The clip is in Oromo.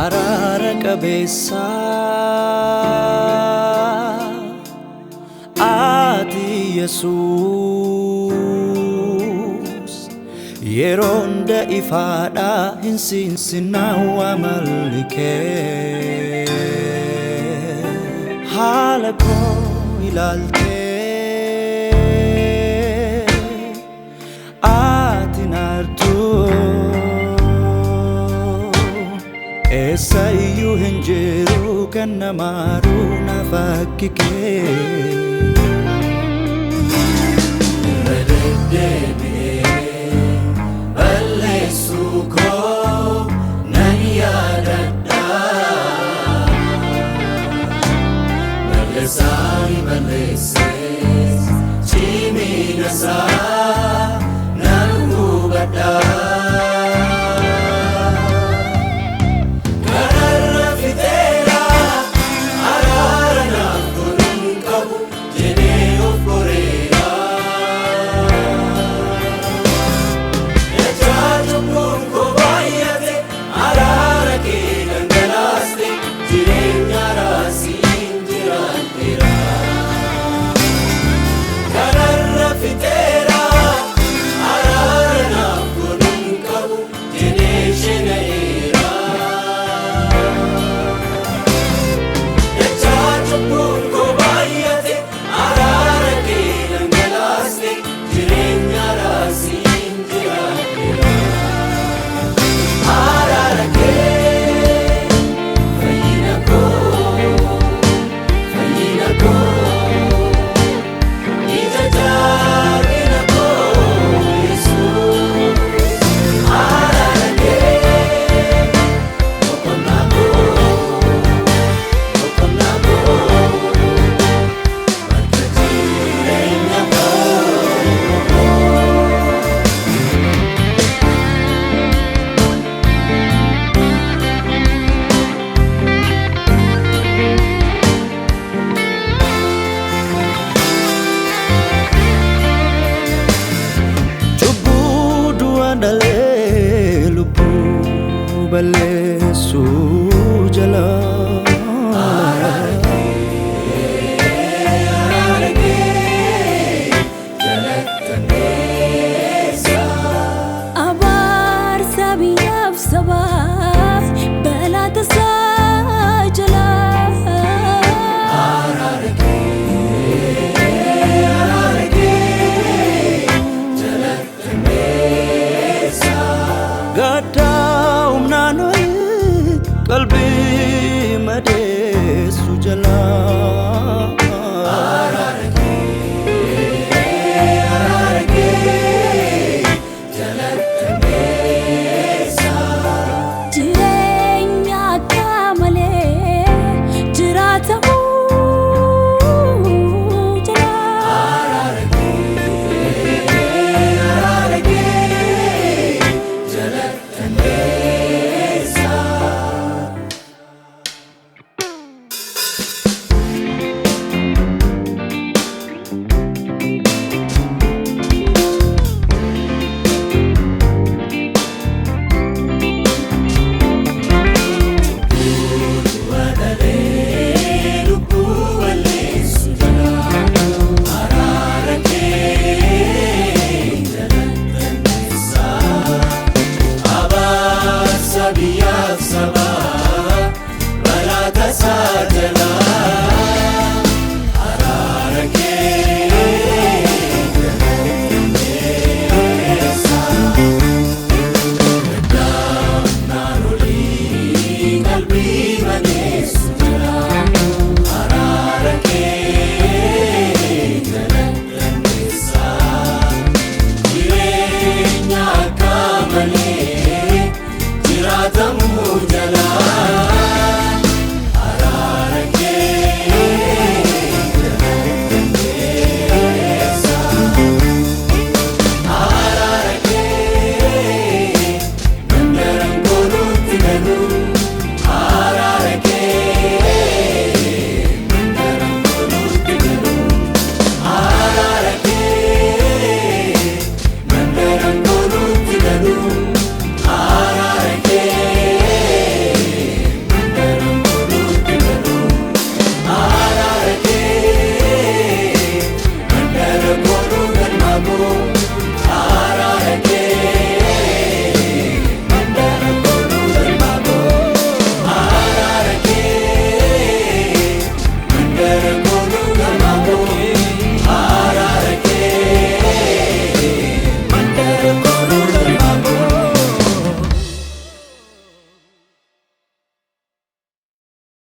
Araara qabeessa ati Yesuus yeroo hunda ifaadha hin siinsinaa amalli kee haala koo ilaaltee ati naartuu Eessa iyyuu hin jiru kan namaaru na fakki kee. Irra deddeebi'ee balleessuu koo nan yaadadha. Balleessaan balleessees cimina isaa nan hubadha. Kararra fixeera araara naaf godhuun qabu jedhee of goreera. Dachaa cubbuun koo baay'ate araara kee dhangalaaste jireenya raasiin jiraadheera. Kararra fixeera araara naaf godhuun qabu jedhee shena'eera. Dachaa cubbuun koo baay'ate araara kee dhangalaaste jireenya raasiin jiraadheera. Araara kee fayyina koo fayyina koo ija jaarina koo Yesuus. Araara kee boqonnaa koo boqonnaa koo bakka jireenya koo. Cubbuu du'a dhalee lubbuu balleesse.